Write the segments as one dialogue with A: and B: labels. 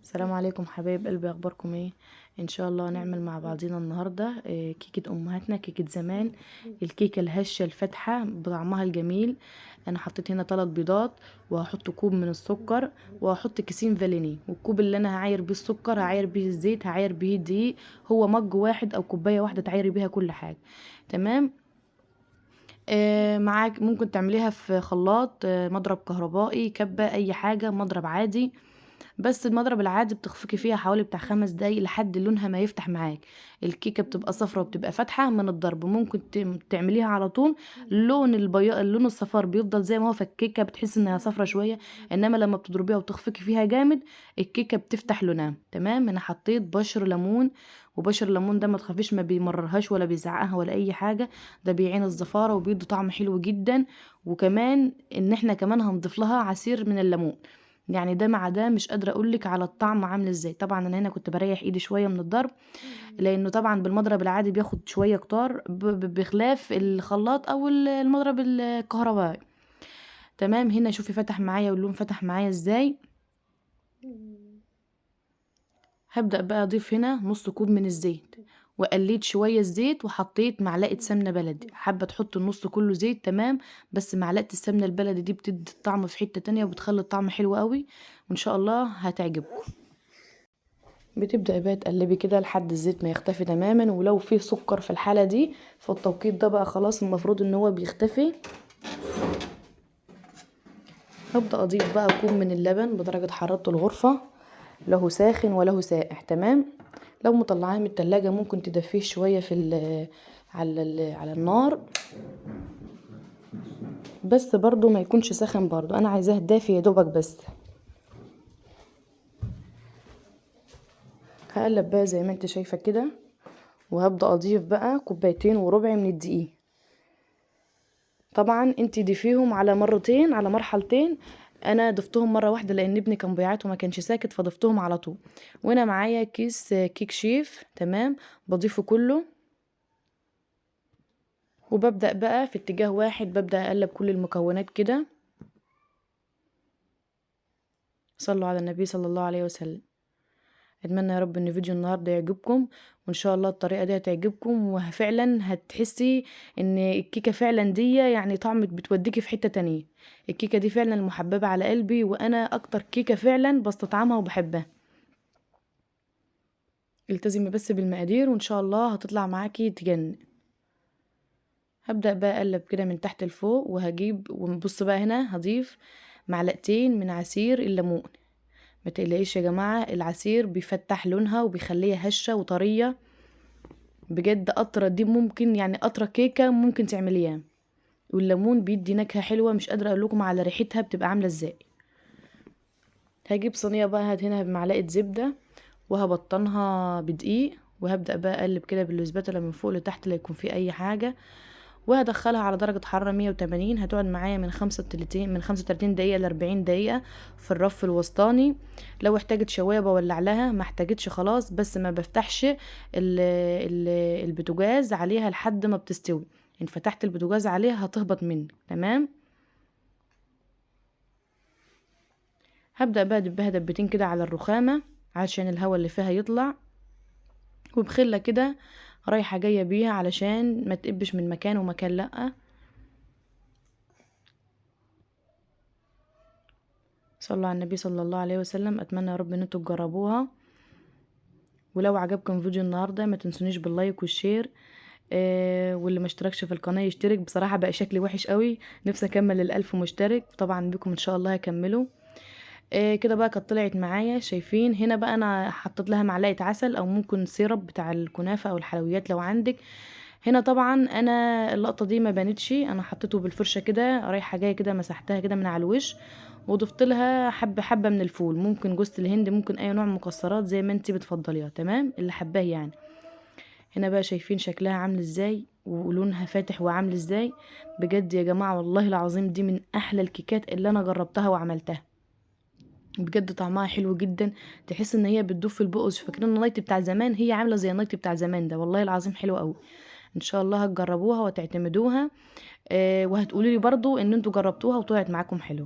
A: السلام عليكم حبايب قلبي، اخباركم ايه؟ ان شاء الله نعمل مع بعضينا النهارده كيكة امهاتنا، كيكة زمان، الكيكه الهشه الفاتحة بطعمها الجميل. انا حطيت هنا 3 بيضات، وهحط كوب من السكر، وهحط كيسين فانيليا، والكوب اللي انا هعاير بيه السكر هعاير بيه الزيت هعاير بيه الدقيق، هو مج واحد او كوباية واحدة تعايري بيها كل حاجة. تمام. معاك ممكن تعمليها في خلاط، مضرب كهربائي، كبه، اي حاجة، مضرب عادي. بس المضرب العادي بتخفقي فيها حوالي بتاع 5 دقايق لحد لونها ما يفتح معاك. الكيكه بتبقى صفرة وبتبقى فاتحة من الضرب، ممكن تعمليها على طول. لون البياض، اللون الصفار بيفضل زي ما هو، فالكيكه بتحس انها صفرة شوية، انما لما بتضربيها وتخفقي فيها جامد الكيكه بتفتح لونها. تمام. انا حطيت بشر ليمون، وبشر الليمون ده ما تخافيش ما بيمررهاش ولا بيزعقها ولا اي حاجة، ده بيعين الزفاره وبيدي طعم حلو جدا. وكمان ان احنا كمان هنضيف لها عصير من الليمون، يعني ده مع ده مش قادرة اقولك على الطعم عامل ازاي. طبعا انا هنا كنت بريح ايدي شوية من الضرب، لانه طبعا بالمضرب العادي بياخد شوية كتار، بخلاف الخلاط او المضرب الكهربائي. تمام. هنا شوفي فتح معايا واللون فتح معايا ازاي. هبدا بقى اضيف هنا نص كوب من الزيت، وقليت شوية الزيت وحطيت معلقه سمنه بلدي. حابة تحط النص كله زيت تمام، بس معلقه السمنة البلدي دي بتدي الطعم في حتة تانية وبتخلي الطعم حلو قوي، وان شاء الله هتعجبكم. بتبداي بقى تقلبي كده لحد الزيت ما يختفي تماما، ولو فيه سكر في الحالة دي في التوقيت ده بقى خلاص المفروض ان هو بيختفي. هبدا اضيف بقى كوب من اللبن بدرجة حرارة الغرفة، له ساخن وله سائح. تمام. لو مطلعاه من التلاجة ممكن تدفيه شوية في على النار، بس برضو ما يكونش ساخن، برضو انا عايزاه دافي يا دوبك بس. هقلب بقى زي ما انت شايفة كده، وهبدأ اضيف بقى 2.25 كوباية من الدقيق. طبعا انت ضيفيهم على مرتين، على مرحلتين. انا ضفتهم مرة واحدة لان ابني كان بيعيط وما كانش ساكت فضفتهم على طول. وانا معايا كيس كيك شيف، تمام، بضيفه كله، وببدا بقى في اتجاه واحد، ببدا اقلب كل المكونات كده. صلوا على النبي صلى الله عليه وسلم. اتمنى يا رب ان فيديو النهارده يعجبكم، وان شاء الله الطريقة دي هتعجبكم، وفعلا هتحسي ان الكيكه فعلا دي يعني طعم بتوديكي في حتة تانية. الكيكه دي فعلا محببة على قلبي، وانا اكتر كيكة فعلا بستطعمها وبحبها. التزمي بس بالمقادير وان شاء الله هتطلع معاكي تجنن. هبدا بقى اقلب كده من تحت لفوق، وهجيب ونبص بقى هنا هضيف 2 معلقة من عصير الليمون. ما تقلقيش يا جماعة، العصير بيفتح لونها وبيخليها هشه وطريه بجد. قطرة دي ممكن يعني قطرة كيكة ممكن تعمليها، والليمون بيدي نكهة حلوة مش قادرة اقول لكم على ريحتها بتبقى عامله ازاي. هجيب صينية بقى هدهنها بمعلقه زبدة، وهبطنها بدقيق، وهبدا بقى اقلب كده بالسباتولا من فوق لتحت لا يكون فيه اي حاجة، وهدخلها على درجة حرارة 180. هتقعد معايا من 35 دقيقة ل 40 دقيقة في الرف الوسطاني. لو احتاجت شواية بولع لها، ما احتاجتش خلاص، بس ما بفتحش البوتاجاز عليها لحد ما بتستوي. ان فتحت البوتاجاز عليها هتهبط منك. تمام. هبدأ بقى ادبها دبتين كده على الرخامة عشان الهواء اللي فيها يطلع، وبخلة كده رايحة جاية بيها علشان ما تقبش من مكان ومكان. لأ، صلوا على النبي صلى الله عليه وسلم. اتمنى يا رب ان انتوا تجربوها، ولو عجبكم فيديو النهارده ما تنسونيش بال like وال share، واللي ما اشتركش في القناة يشترك. بصراحة بقى شكلي وحش قوي، نفسي اكمل 1000 مشترك، طبعا بكم ان شاء الله هكمله. كده بقى كانت طلعت معايا. شايفين هنا بقى انا حطيت لها معلقه عسل، او ممكن syrup بتاع الكنافه او الحلويات لو عندك. هنا طبعا انا اللقطة دي ما بانتش، انا حطيته بالفرشه كده رايحة جاية كده، مسحتها كده من على الوش، وضفت لها حبه حبه من الفول، ممكن جوز الهند، ممكن اي نوع مكسرات زي ما انتي بتفضليها. تمام، اللي حباه يعني. هنا بقى شايفين شكلها عامل ازاي ولونها فاتح وعامل ازاي. بجد يا جماعة والله العظيم دي من احلى الكيكات اللي انا جربتها وعملتها، بجد طعمها حلو جدا، تحس ان هي بتدوب في البق. فاكرين النايت بتاع زمان؟ هي عامله زي النايت بتاع زمان ده، والله العظيم حلو قوي. ان شاء الله هتجربوها وتعتمدوها، وهتقولوا لي برضو ان انتوا جربتوها وطلعت معاكم حلو.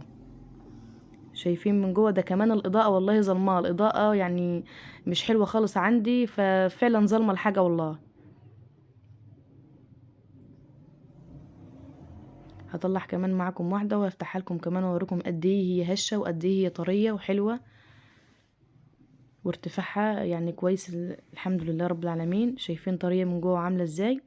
A: شايفين من جوه؟ ده كمان الاضاءة والله ظلمه، الاضاءة يعني مش حلوة خالص عندي، ففعلا ظلمه الحاجة والله. هطلع كمان معاكم واحدة وهفتحها لكم كمان واوريكم قد ايه هي هشه وقد ايه هي طرية وحلوه، وارتفاعها يعني كويس الحمد لله رب العالمين. شايفين طرية من جوه عامله ازاي؟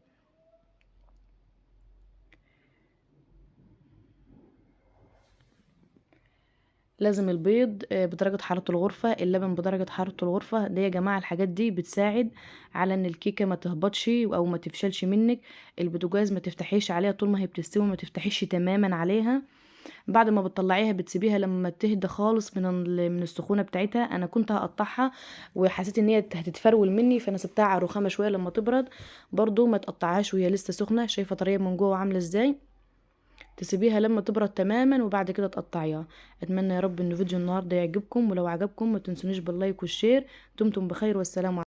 A: لازم البيض بدرجة حرارة الغرفة، اللبن بدرجة حرارة الغرفة. ده يا جماعة الحاجات دي بتساعد على ان الكيكة ما تهبطش او ما تفشلش منك. البوتاجاز ما تفتحيش عليها طول ما هي بتستوي، ما تفتحيش تماما عليها. بعد ما بتطلعيها بتسيبيها لما تهدى خالص من السخونه بتاعتها. انا كنت هقطعها وحسيت ان هي هتتفرول مني، فانا سبتها على الرخامه شوية لما تبرد. برضو ما تقطعهاش وهي لسه سخنة. شايفه طرية من جوه عامله ازاي؟ تسيبيها لما تبرد تماما وبعد كده تقطعيها. اتمنى يا رب ان فيديو النهارده يعجبكم، ولو عجبكم ما تنسونيش بال like وال share. دمتم بخير والسلام عليكم.